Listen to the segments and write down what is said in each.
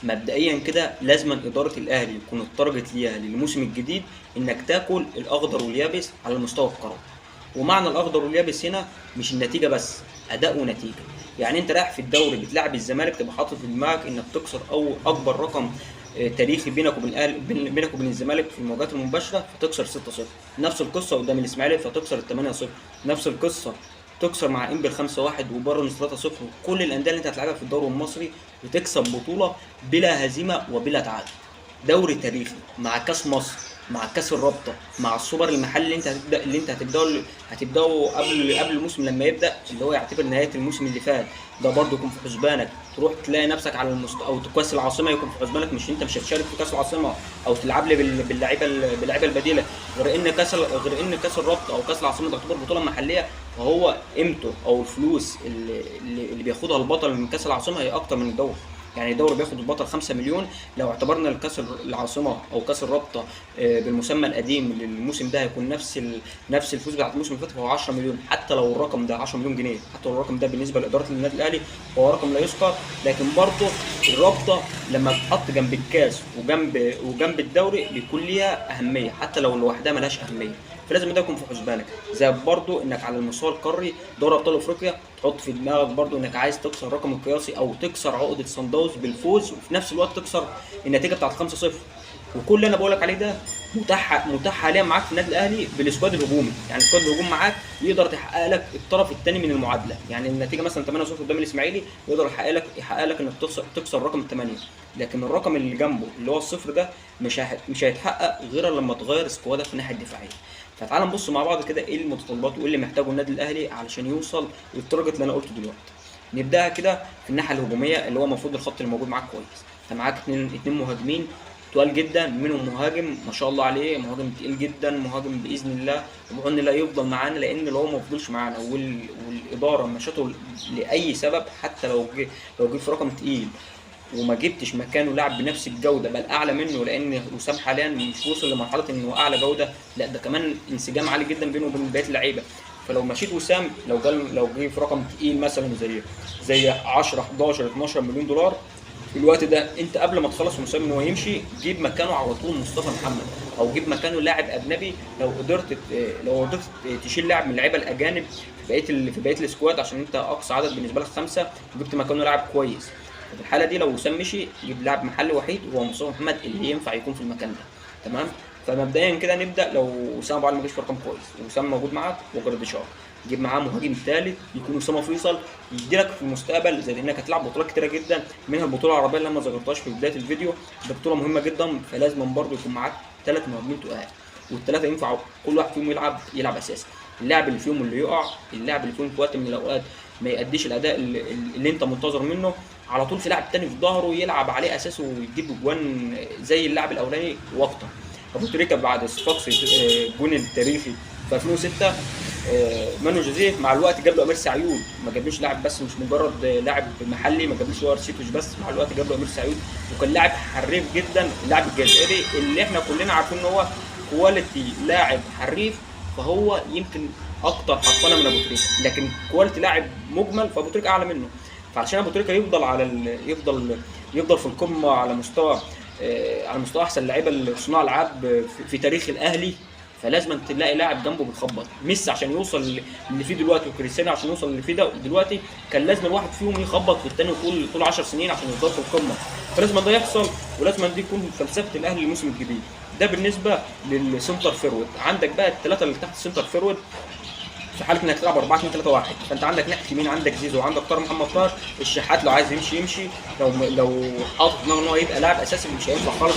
مبدئيا كده لازم ادارة الاهلي يكون ال target ليها للموسم الجديد انك تاكل الاخضر واليابس على المستوى القروي. ومعنى الاخضر واليابس هنا مش النتيجة بس، اداء ونتيجة. يعني انت رايح في الدوري بتلعب الزمالك، تبقى حاطط في دماغك انك تكسر او اكبر رقم تاريخي بينك وبين الاهلي، بينك وبين الزمالك في المواجهات المباشرة، فتكسر 6-0. نفس القصة قدام الاسماعيلي فتكسر 8-0. نفس القصة تكسر مع انبي 5-1 وبيراميدز 3-0، وكل الاندية اللي انت هتلعبها في الدوري المصري، وتكسب بطوله بلا هزيمة وبلا تعادل. دوري تاريخي مع كاس مصر، مع كاس الرابطة، مع السوبر المحلي اللي انت هتبدا اللي انت هتبداه هتبداه قبل الموسم لما يبدا، اللي هو يعتبر نهاية الموسم اللي فات، ده برضه يكون في حسبانك. تروح تلاقي نفسك على المست او كاس العاصمة يكون في حسبانك، مش انت مش هتشارك في كاس العاصمة او تلعب لي باللعيبه البديلة. غير ان كاس الرابطة او كاس العاصمة تعتبر بطوله محليه، فهو قيمته او الفلوس اللي بياخدها البطل من كاس العاصمة هي اكتر من الدوري. يعني الدوري بياخد البطل 5 مليون، لو اعتبرنا الكاس العاصمة او كاس الرابطة بالمسمى القديم للموسم ده هيكون نفس الفلوس بتاعت الموسم اللي فات، فهو 10 مليون. حتى لو الرقم ده 10 مليون جنيه، حتى لو الرقم ده بالنسبة لادارة النادي الاهلي هو رقم لا يذكر، لكن برضه الرابطة لما بتحط جنب الكاس وجنب الدوري بيكون ليها اهمية، حتى لو لوحدها ملهاش اهمية، فلازم ده يكون في حسبانك. زي برضه انك على المستوى القاري دوري ابطال افريقيا تحط في دماغك برضه انك عايز تكسر الرقم القياسي او تكسر عقده صن داونز بالفوز، وفي نفس الوقت تكسر النتيجة بتاعت 5-0. وكل اللي انا بقولك عليه ده متاح حاليا معاك في النادي الاهلي بال squad الهجومي. يعني squad الهجوم معاك يقدر تحقق لك الطرف الثاني من المعادلة. يعني النتيجة مثلا 8-0 قدام الاسماعيلي يقدر يحقق لك انك تكسر رقم 8، لكن الرقم اللي جنبه اللي هو الصفر ده مش هيتحقق غير لما تغير squad ك في الناحية الدفاعية. فتعال نبص مع بعض كده ايه المتطلبات وايه اللي محتاجه النادي الاهلي علشان يوصل لل target اللي انا قلته دلوقتي. نبداها كده في الناحية الهجومية، اللي هو المفروض الخط اللي موجود معاك كويس. انت معاك اتنين مهاجمين تقال جدا، منهم مهاجم ما شاء الله عليه، مهاجم تقيل جدا، مهاجم باذن الله وبعون الله يفضل معانا، لان لو هو ما فضلش معانا والادارة مشته لاي سبب، حتى لو جه في رقم تقيل وما جبتش مكانه لاعب بنفس الجودة بل اعلى منه، لان وسام حاليا مش وصل لمرحلة انه اعلى جوده، لا ده كمان انسجام عالي جدا بينه وبين بقية اللعيبة. فلو مشيت وسام، لو جه في رقم تقيل مثلا زي 10 11 12 مليون دولار في الوقت ده، انت قبل ما تخلص وسام ان هو يمشي جيب مكانه على طول مصطفى محمد، او جيب مكانه لاعب اجنبي. لو قدرت تشيل لاعب من اللعيبة الاجانب في بقية ال squad، عشان انت اقصى عدد بالنسبة لك 5، وجبت مكانه لاعب كويس. في الحالة دي لو وسام مشي جيب لاعب محلي وحيد وهو مصطفى محمد اللي ينفع يكون في المكان ده، تمام. فمبدئيا كده نبدا، لو وسام ابو علي ما جاش في رقم كويس، وسام موجود معاك وجراديشار، جيب معاه مهاجم ثالث يكون اسامة فيصل، يديلك في المستقبل، زي انك هتلعب بطولات كتيرة جدا، منها البطولة العربية اللي انا ما ذكرتهاش في بداية الفيديو، ده بطوله مهمة جدا، فلازم برضه يكون معاك 3 مهاجمين تقال، والثلاثة ينفعوا كل واحد فيهم يلعب اساسي. اللاعب اللي فيهم اللي يقع، اللاعب اللي فيهم في وقت من الاوقات ما يأديش الاداء اللي انت منتظر منه، على طول في لاعب تاني في ظهره يلعب عليه اساسه ويجيب جوان زي اللاعب الاولاني واكتر. ابو تريكه بعد صفاقسي الجون التاريخي في 2006، مانو جوزيه مع الوقت جاب له امير سعيود، ما جابلوش لاعب بس مش مجرد لاعب محلي، ما جابلوش وار سيتوش بس، مع الوقت جاب له امير سعيود، وكان لاعب حريف جدا، اللاعب الجزائري اللي احنا كلنا عارفين ان هو quality لاعب حريف، فهو يمكن اكتر حرفنه من ابو تريكه، لكن quality لاعب مجمل فابو تريكه اعلى منه. فعشان ابو تريكه يفضل على ال... يفضل يفضل في القمه على مستوى احسن لعيبة صناع العاب في تاريخ الاهلي، فلازم تلاقي لاعب جنبه بيخبط. ميسي عشان يوصل اللي فيه دلوقتي، وكريستيانو عشان يوصل اللي فيه ده دلوقتي، كان لازم الواحد فيهم يخبط في الثاني طول 10 سنين عشان يفضل في القمه. فلازم ده يحصل، ولازم دي يكون فلسفة الاهلي الموسم الجديد. ده بالنسبة لل center forward. عندك بقى الثلاثة اللي تحت ال center forward في حاله انك تلعب 4 2 3 1، فانت عندك ناحية اليمين عندك زيزو، وعندك طاهر محمد طاهر. الشحات لو عايز يمشي يمشي، لو حاطط في دماغه ان هو يبقى لاعب اساسي مش هينفع خالص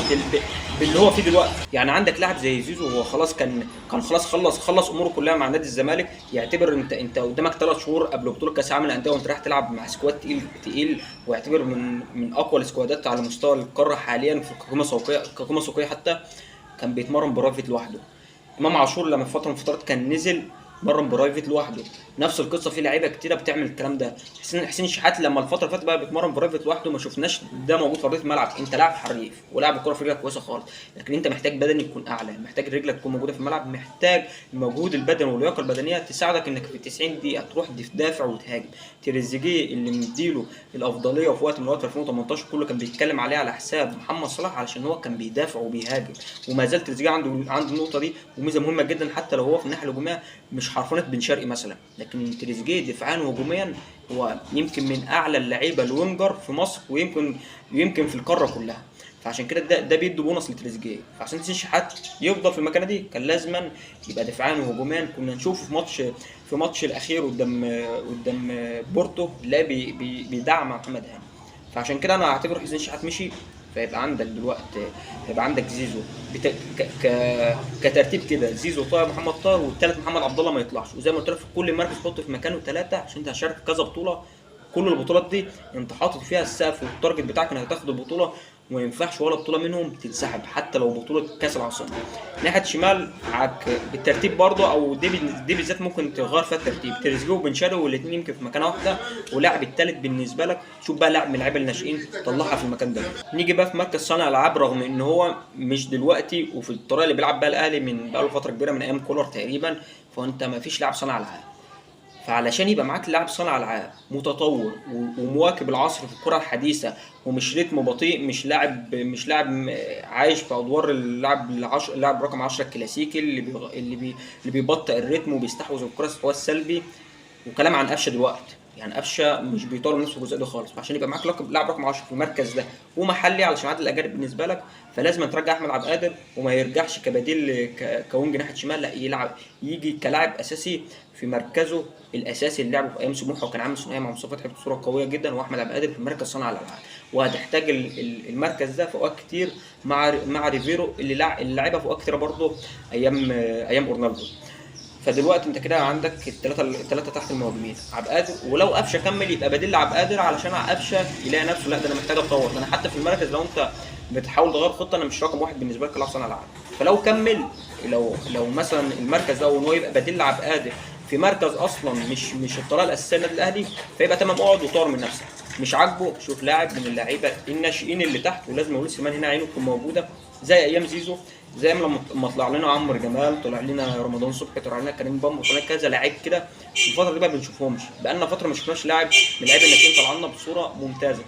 باللي هو فيه دلوقتي. يعني عندك لاعب زي زيزو هو خلاص كان خلاص خلص اموره كلها مع نادي الزمالك، يعتبر انت قدامك 3 شهور قبل بطوله كاس العالم للاندية، وانت رايح تلعب مع squad تقيل تقيل، ويعتبر من اقوى ال squad ات على مستوى القارة حاليا في كقيمه سوقيه، حتى كان بيتمرن private لوحده. امام عاشور لما في فترة من الفترات كان نزل مرن private لوحده. نفس القصة في لعيبة كتيرة بتعمل الكلام ده. حسين الشحات لما الفترة اللي فاتت بقى بيتمرن private لوحده، ما شفناش ده موجود في ارضية الملعب. انت لاعب حريف ولاعب الكره في رجلك كويسة خالص، لكن انت محتاج بدني يكون اعلى، محتاج رجلك تكون موجودة في الملعب، محتاج المجهود البدني واللياقه البدنية تساعدك انك في 90 دقيقة تروح تدافع وتهاجم. تريزيجيه اللي مديله الافضلية في وقت من الوقت 2018 كله كان بيتكلم عليه على حساب محمد صلاح علشان هو كان بيدافع وبيهاجم، وما زال تريزيجيه عنده النقطة دي وميزه مهمة جدا، حتى لو هو في الناحية الهجومية مش حرفنه بن شرقي مثلا، لكن تريزيجيه دفاعيا وهجوميا هو يمكن من اعلى اللعيبة ال winger في مصر، ويمكن في القارة كلها. فعشان كده ده بيدي بونص لتريزيجيه. فعشان حسين شحات يفضل في المكانة دي كان لازما يبقى دفاعيا وهجوميا. كنا نشوفه في ماتش الاخير قدام بورتو، لا بي بي بيدعم محمد هاني. فعشان كده انا هعتبر حسين شحات مشي، فيبقى عندك دلوقتي هيبقى عندك زيزو بت... ك... ك... كترتيب كده، زيزو طاهر محمد طاهر، والثالث محمد عبد الله ما يطلعش. وزي ما قلت لك في كل مركز حط في مكانه ثلاثة، عشان انت هتشارك في كذا بطوله، كل البطولات دي انت حاطط فيها السقف وال target بتاعك انك هتاخد البطولة، وما ينفعش ولا بطوله منهم تنسحب حتى لو بطوله كاس العاصمة. ناحية شمال عك بالترتيب برضه، او دي بالذات ممكن تغير فيها الترتيب، تريزيجيه وبن شرقي والاثنين يمكن في مكانه واحدة، ولاعب الثالث بالنسبة لك شوف بقى لاعب من اللعيبة الناشئين طلعها في المكان ده. نيجي بقى في مركز صانع العاب، رغم ان هو مش دلوقتي وفي الطريقة اللي بيلعب بيها الاهلي من بقاله فترة كبيرة من ايام كولر تقريبا، فانت ما فيش لاعب صانع العاب. فعلشان يبقى معاك لاعب صانع العاب متطور ومواكب العصر في الكره الحديثة، ومش رتمه بطيء، مش لاعب عايش في ادوار اللاعب اللاعب رقم 10 الكلاسيكي اللي بيبطئ الريتم وبيستحوذ الكره استحواذ سلبي. وكلام عن قفشه دلوقتي، يعني قفشه مش بيطور نفسه في الجزء ده خالص. فعشان يبقى معاك لاعب رقم 10 في المركز ده ومحلي علشان عدد الاجانب بالنسبة لك، فلازم ترجع احمد عبد القادر، وما يرجعش كبديل ك wing ناحية شمال، لا يلعب يجي كلاعب اساسي في مركزه الاساسي اللي لعبه في ايام سموحه، وكان عامل ثنائية مع مصطفى فتحي بصورة قوية جدا، واحمد عبد القادر في مركز صانع الالعاب. وهتحتاج المركز ده في اوقات كتير مع ريفيرو اللي لعبها في اوقات كتير برضه ايام اورنالدو. فدلوقتي انت كده عندك الثلاثة تحت المهاجمين عبد القادر، ولو قفشه كمل يبقى بديل لعبد القادر، علشان قفشه يلاقي نفسه لا ده انا محتاج اتطور، ده انا حتى في المركز لو انت بتحاول تغير خطه انا مش رقم واحد بالنسبة لك كلاعب صانع العاب. فلو كمل لو مثلا المركز ده وان هو يبقى بديل لعبد القادر في مركز اصلا مش الطريقة الاساسية للنادي الاهلي، فيبقى تمام، اقعد وطور من نفسك. مش عاجبه شوف لاعب من اللعيبة الناشئين اللي تحت، ولازم وليد سليمان هنا عينه تكون موجودة زي ايام زيزو، زي ما لما طلع لنا عمرو جمال، طلع لنا رمضان صبحي، طلع لنا كريم بامبو، طلع لنا كذا لعيب كده. الفترة دي بقى بنشوفهمش، بقالنا فترة ما شفناش لاعب من لعيبة الناشئين طلع لنا بصورة ممتازة،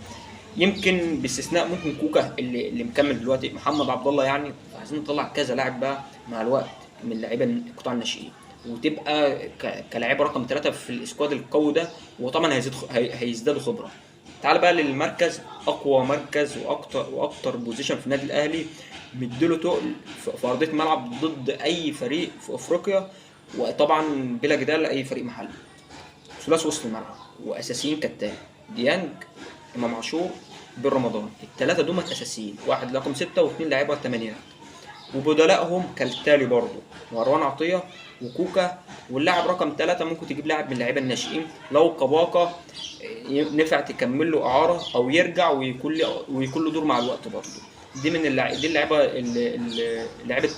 يمكن باستثناء ممكن كوكا اللي مكمل دلوقتي، محمد عبد الله يعني. عايزين نطلع كذا لاعب بقى مع الوقت من لعيبة قطاع الناشئين، وتبقى كلاعب رقم 3 في ال squad القوي ده، وطبعا هيزدادوا خبره. تعال بقى للمركز، اقوى مركز واكتر position في النادي الاهلي مديله تقل في ارضية ملعب ضد اي فريق في افريقيا، وطبعا بلا جدال اي فريق محلي. ثلاثي وسط الملعب واساسيين كالتالي: ديانج، امام عاشور، بن رمضان. الثلاثة دول اساسيين، واحد رقم 6 واثنين لعيبة 8، وبدلائهم كالتالي برضه: مروان عطية وكوكا، واللاعب رقم 3 ممكن تجيب لاعب من اللعيبة الناشئين لو كباكا نفع تكمل له اعاره او يرجع ويكون له دور مع الوقت برضه. دي من دي اللعيبة اللي لعيبة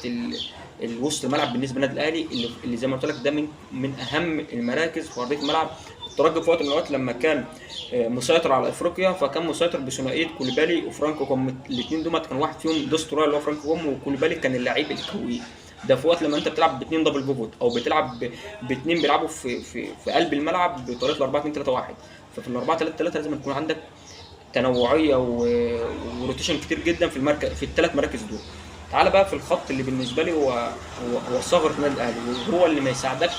الوسط الملعب بالنسبة للنادي الاهلي، اللي زي ما قلت لك ده من اهم المراكز في ارضية الملعب. الترجي في وقت من الاوقات لما كان مسيطر على افريقيا، فكان مسيطر بثنائيه كوليبالي وفرانكو كوم، الاثنين دول كان واحد فيهم destroyer اللي هو فرانكو كوم، وكوليبالي كان اللعيب القوي ده. في وقت لما انت بتلعب باثنين double pivot، او بتلعب باثنين بيلعبوا في في في قلب الملعب بطريقة 4 2 3 1، ففي ال 4 3 3 لازم يكون عندك تنوعيه و rotation كتير جدا في المركز، في الثلاث مراكز دول. تعال بقى في الخط اللي بالنسبة لي هو ثغره النادي الاهلي، وهو اللي ما يساعدكش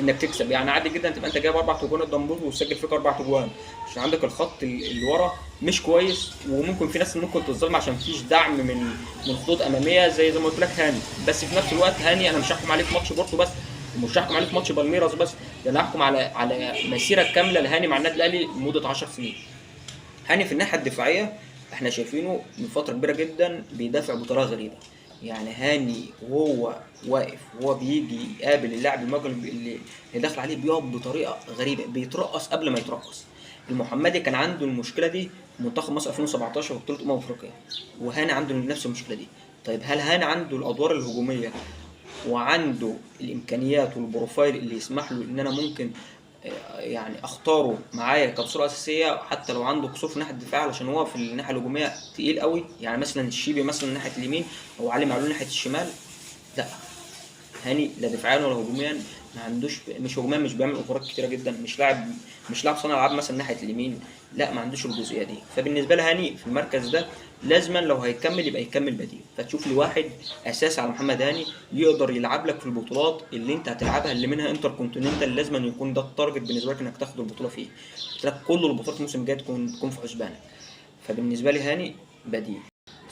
انك تكسب. يعني عادي جدا تبقى انت جايب 4 تجوان قدام بورتو وسجل فيك 4 تجوان، عشان عندك الخط اللي ورا مش كويس، وممكن في ناس ممكن تتظلم عشان مفيش دعم من خطوط امامية زي ما قلت لك هاني. بس في نفس الوقت هاني انا مش هحكم عليه في ماتش بورتو بس، ومش هحكم عليه في ماتش بالميراس بس، ده انا هحكم على مسيره كاملة لهاني مع النادي الاهلي لمدة 10 سنين. هاني في الناحية الدفاعية احنا شايفينه من فترة كبيرة جدا بيدافع بطريقة غريبة. يعني هاني وهو واقف وهو بيجي يقابل اللاعب المهاجم اللي داخل عليه بيقف بطريقة غريبة، بيترقص قبل ما يترقص. المحمدي كان عنده المشكلة دي في منتخب مصر 2017 في بطوله افريقيا، وهاني عنده نفس المشكلة دي. طيب هل هاني عنده الادوار الهجومية وعنده الامكانيات وال profile اللي يسمح له ان انا ممكن يعني اختاره معايا كبصوره اساسية، حتى لو عنده قصور في ناحية الدفاع، علشان هو في الناحية الهجومية تقيل قوي. يعني مثلا الشيبي مثلا ناحية اليمين او علي معلول ناحية الشمال، لا هاني لا دفاعيا ولا هجوميا ما عندوش، مش هجوميا مش بيعمل اوفرات كتيرة جدا، مش لاعب صانع العاب مثلا ناحية اليمين، لا ما عندوش الجزئية دي. فبالنسبه لهاني في المركز ده لازما لو هيكمل يبقى يكمل بديل، فتشوف لي واحد اساسي على محمد هاني يقدر يلعب لك في البطولات اللي انت هتلعبها اللي منها انتر كونتيننتال، لازما يكون ده ال target بالنسبة لك انك تاخد البطولة فيه. قلت لك كل البطولات الموسم الجاي تكون في حسبانك. فبالنسبه لي هاني بديل.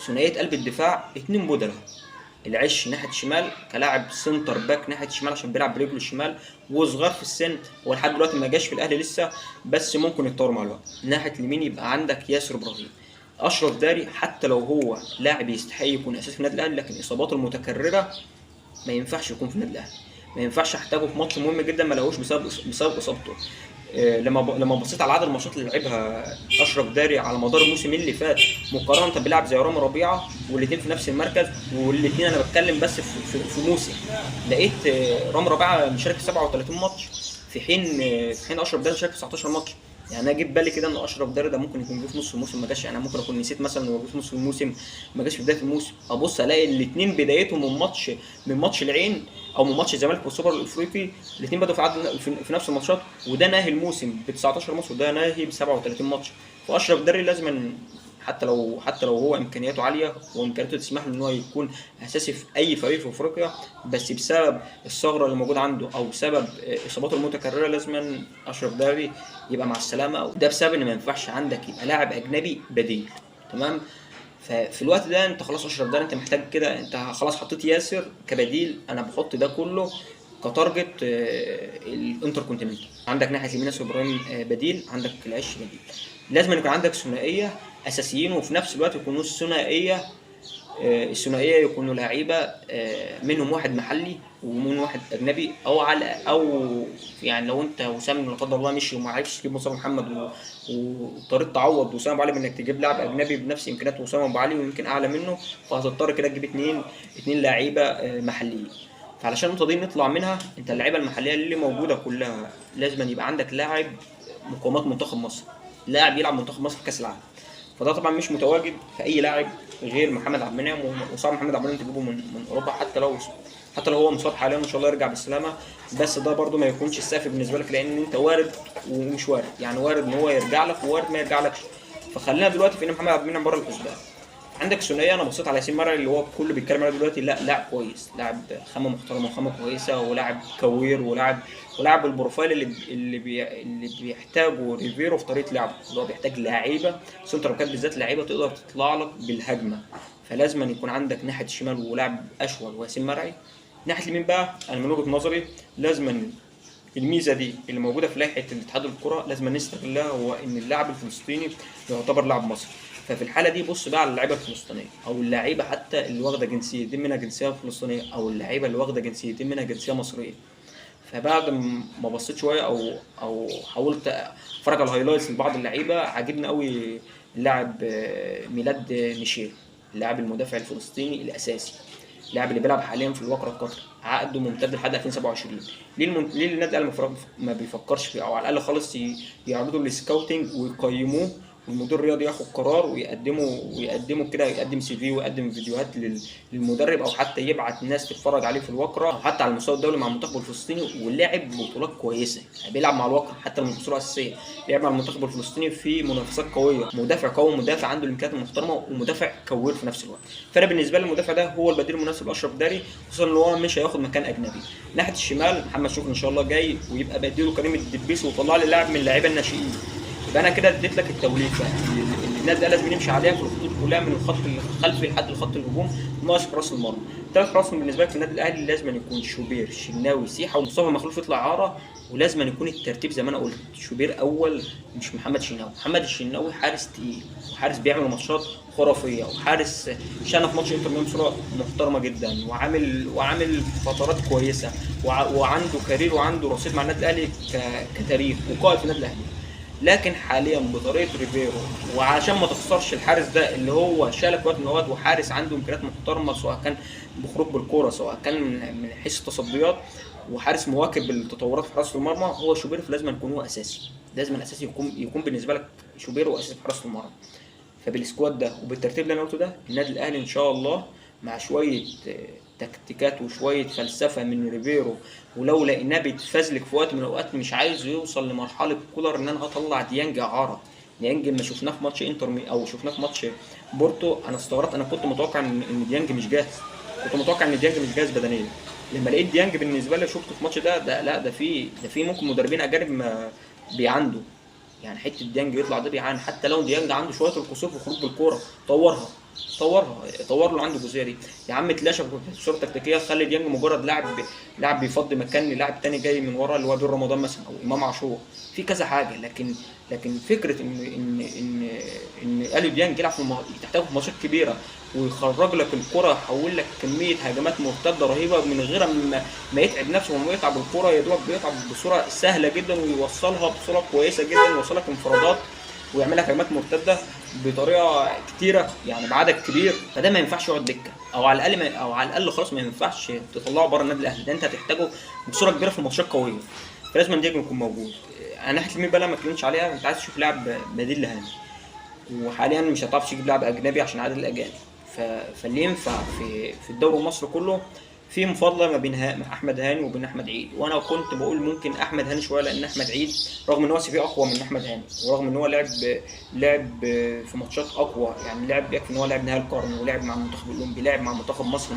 ثنائية قلب الدفاع 2 بدلاء، العش ناحية الشمال كلاعب center back ناحية الشمال عشان بيلعب برجله الشمال وصغير في السن، هو لحد دلوقتي ما جاش في الاهلي لسه بس ممكن يتطور مع الوقت. ناحية اليمين يبقى عندك ياسر ابراهيم. اشرف داري حتى لو هو لاعب يستحق يكون اساسي في النادي الاهلي، لكن اصاباته المتكررة ما ينفعش يكون في النادي الاهلي، ما ينفعش احتاجه في ماتش مهم جدا ما لاقوش بسبب اصابته. لما بصيت على عدد الماتشات اللي لعبها اشرف داري على مدار الموسم اللي فات مقارنة بلاعب زي رامي ربيعة، والاثنين في نفس المركز والاثنين انا بتكلم بس في موسم، لقيت رامي ربيعة مشارك في 37 ماتش، في حين اشرف داري مشارك في 19 ماتش. يعني انا جيت بالي كده ان اشرف داري ده ممكن يكون جه في نص الموسم ما جاش، يعني ممكن اكون نسيت مثلا هو جه في نص الموسم ما جاش في بداية الموسم، ابص الاقي الاثنين بدايتهم من ماتش العين او من ماتش الزمالك والسوبر الافريقي، الاثنين بدأوا في عدد في نفس الماتشات، وده ناهي الموسم ب 19 ماتش وده ناهي ب 37 ماتش. فاشرف داري لازم حتى لو هو امكانياته عالية وامكانياته تسمح له ان هو يكون اساسي في اي فريق في افريقيا، بس بسبب الثغرة اللي موجودة عنده او بسبب اصاباته المتكررة لازم اشرف داري يبقى مع السلامة. وده بسبب ان ما ينفعش عندك يبقى لاعب اجنبي بديل، تمام؟ ففي الوقت ده انت خلاص اشرف داري انت محتاج كده، انت خلاص حطيت ياسر كبديل، انا بحط ده كله ك target الانتر كونتيننتال. عندك ناحية اليمين ياسر ابراهيم بديل، عندك العش بديل. لازم يكون عندك ثنائية اساسيين، وفي نفس الوقت يكونوا الثنائية يكونوا لعيبة منهم واحد محلي ومن واحد اجنبي، او على او يعني لو انت وسام لا قدر الله مشي وما عرفتش تجيب مصطفى محمد واضطريت تعوض وسام ابو علي بانك تجيب لاعب اجنبي بنفس امكانيات وسام ابو علي ويمكن اعلى منه، فهتضطر كده تجيب اثنين لعيبة محليين. فعلشان النقطة دي نطلع منها، انت اللعيبة المحلية اللي موجودة كلها لازم يبقى عندك لاعب مقومات منتخب مصر، لاعب يلعب منتخب مصر في كاس العالم. فده طبعا مش متواجد في اي لاعب غير محمد عبد المنعم، وصعب محمد عبد المنعم تجيبه من اوروبا، حتى لو هو مصاب حاليا ان شاء الله يرجع بالسلامة، بس ده برده ما يكونش السقف بالنسبة لك، لان انت وارد ومش وارد، يعني وارد ان هو يرجع لك ووارد ما يرجعلكش. فخلينا دلوقتي في ان محمد عبد المنعم بره الحسبان. عندك ثنائية، انا بصيت على ياسين مرعي اللي هو كله بيتكلم عليه دلوقتي، لا لاعب كويس، لاعب خامة محترمه وخامه كويسة، ولاعب كوير، ولاعب ال profile اللي بيحتاجه ريفيرو في طريقه لعبه، اللي هو بيحتاج لعيبة center باكات بالذات، لعيبة تقدر تطلع لك بالهجمه. فلازم يكون عندك ناحية الشمال ولاعب اشول وياسين مرعي. ناحية اليمين بقى انا من وجهه نظري لازم الميزة دي اللي موجودة في لائحة الاتحاد الكره لازم نستغلها، هو ان اللاعب الفلسطيني يعتبر لاعب مصري. ففي الحالة دي بص بقى على اللعيبة الفلسطينية او اللعيبة حتى اللي واخده جنسيتين منها جنسية فلسطينية، او اللعيبة اللي واخده جنسيتين منها جنسية مصرية. فبعد ما بصيت شوية او حاولت اتفرج على ال highlights لبعض اللعيبة، عاجبني قوي اللاعب ميلاد ميشيل، اللاعب المدافع الفلسطيني الاساسي، اللاعب اللي بيلعب حاليا في الوكره القطري، عقده ممتد لحد 2027. ليه النادي الاهلي ما بيفكرش فيه، او على الاقل خالص يعرضوا لل scouting ويقيموه، والمدير الرياضي ياخد قرار ويقدمه كده، يقدم CV ويقدم فيديوهات للمدرب، او حتى يبعت ناس تتفرج عليه في الوكره، او حتى على المستوى الدولي مع المنتخب الفلسطيني، ولعب بطولات كويسة، يعني بيلعب مع الوكره حتى لو مش بصورة اساسية، لعب مع المنتخب الفلسطيني في منافسات قوية، مدافع قوي، مدافع عنده الامكانيات المحترمة، ومدافع كوير في نفس الوقت. فانا بالنسبة لي المدافع ده هو البديل المناسب لاشرف داري، خصوصا ان هو مش هياخد مكان اجنبي. ناحية الشمال محمد شكري ان شاء الله جاي، ويبقى بديله كريم الدبيس، وطلع لي لاعب من اللعيبة الناشئين. يبقى انا كده اديت لك التوليفه اللي النادي ده لازم يمشي عليها في الخطوط كلها، من الخط الخلفي لحد الخط الهجوم، ناقص حراس المرمى. ثلاث حراس بالنسبة لك في النادي الاهلي لازم يكون شوبير، شناوي، سيحه، ومصطفى مخلوف يطلع اعاره، ولازم يكون الترتيب زي ما انا قلت، شوبير اول مش محمد شناوي. محمد الشناوي حارس تقيل، وحارس بيعمل ماتشات خرافية، وحارس شانا في ماتش انتر ميامي بصورة محترمه جدا، وعامل فترات كويسة، وعنده career وعنده رصيد مع النادي الاهلي كتاريخ، وقائد في النادي الاهلي. لكن حاليا بطريقة ريفيرو، وعشان ما تخسرش الحارس ده اللي هو شالك وقت من الاوقات، وحارس عنده امكانيات محترمه سواء كان بخروج بالكورة سواء كان من حيث التصديات، وحارس مواكب للتطورات في حراسة المرمى، هو شوبير، فلازم يكون هو اساسي، لازم اساسي يكون بالنسبة لك شوبير هو اساسي في حراسة المرمى. فبال squad ده وبالترتيب اللي انا قلته ده، النادي الاهلي ان شاء الله مع شوية تكتيكات وشوية فلسفة من ريفيرو، ولو لقيناه بيتفزلك في وقت من الاوقات مش عايز يوصل لمرحلة كولر ان انا هطلع ديانج اعاره. ديانج لما شفناه في ماتش انتر او شفناه في ماتش بورتو، انا استغربت، انا كنت متوقع ان ديانج مش جاهز، كنت متوقع ان ديانج مش جاهز بدنيا. لما لقيت ديانج بالنسبة لي شفته في الماتش ده، ده لا ده في ممكن مدربين اجانب ما بيعندوا، يعني حتة ديانج يطلع ده بيعاني، حتى لو ديانج عنده شوية القصور في الخروج بالكورة طورها، طور له عنده الجزئية دي يا عم، اتلاشى بصورة تكتيكية، خلي ديانج مجرد لاعب بيفضي مكان للاعب تاني جاي من ورا اللي هو بير رمضان مثلا او امام عاشور، في كذا حاجة. لكن فكرة ان ان ان ان اليو ديانج يلعب في تحتاجه في ماتشات كبيرة ويخرج لك الكره، يحول لك كمية هجمات مرتدة رهيبة من غير ما يتعب نفسه وما يتعب الكره، يا دوبك بيتعب بصورة سهلة جدا ويوصلها بصورة كويسة جدا، ويوصلك انفرادات ويعمل لك هجمات مرتدة بطريقة كتيرة يعني بعدد كبير. فده ما ينفعش يقعد دكه، او على الاقل ما او على الاقل خلاص ما ينفعش تطلعه بره النادي الاهلي، ده انت هتحتاجه بصورة كبيرة في الماتشات القوية، فلازم ديانج يكون موجود. انا ناحية اليمين بقى ما اتكلمتش عليها، انت عايز تشوف لاعب بديل لهاني، وحاليا مش هتعرف تجيب لاعب اجنبي عشان عدد الاجانب، فاللي ينفع في الدوري المصري كله في مفاضله ما بين احمد هاني وبين احمد عيد، وانا كنت بقول ممكن احمد هاني شوية، لان احمد عيد رغم ان هو CV اقوى من احمد هاني، ورغم ان هو لعب في ماتشات اقوى، يعني لعب يكفي ان هو لعب نهائي القرن، ولعب مع المنتخب الاولمبي، لعب مع منتخب مصر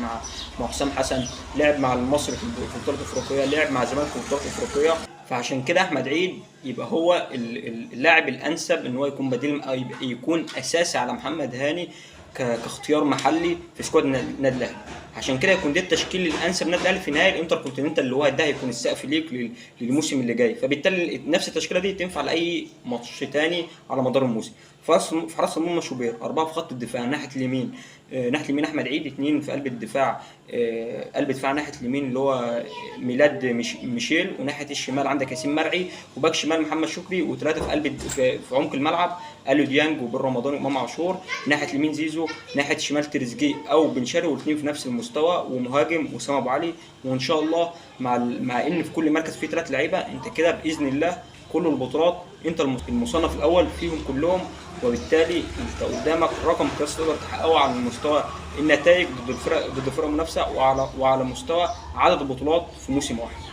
مع حسام حسن، لعب مع المصري في البطولة الافريقية، لعب مع الزمالك في البطولة الافريقية. فعشان كده احمد عيد يبقى هو اللاعب الانسب ان هو يكون بديل او يكون اساسي على محمد هاني كاختيار محلي في squad النادي الاهلي. عشان كده يكون ده التشكيل الانسب للنادي الاهلي في نهائي الانتر كونتيننتال اللي هو ده هيكون السقف ليك للموسم اللي جاي. فبالتالي نفس التشكيلة دي تنفع لاي ماتش تاني على مدار الموسم. في حراسة المرمى شوبير، 4 في خط الدفاع ناحية اليمين، ناحية اليمين احمد عيد، 2 في قلب الدفاع، قلب دفاع ناحية اليمين اللي هو ميلاد ميشيل، وناحية الشمال عندك ياسين مرعي، وباك شمال محمد شكري، وثلاثة في قلب في عمق الملعب اليو ديانج وبن رمضان وامام عاشور، ناحية اليمين زيزو، ناحية الشمال تريزيجيه او بن شرقي، والاثنين في نفس المستوى، ومهاجم وسام ابو علي. وان شاء الله مع ان في كل مركز فيه 3 لعيبة، انت كده باذن الله كل البطولات انت المصنف الاول فيهم كلهم، وبالتالي انت قدامك رقم قياسي تقدر تحققه على مستوى النتائج ضد الفرق المنافسة، وعلى مستوى عدد البطولات في موسم واحد.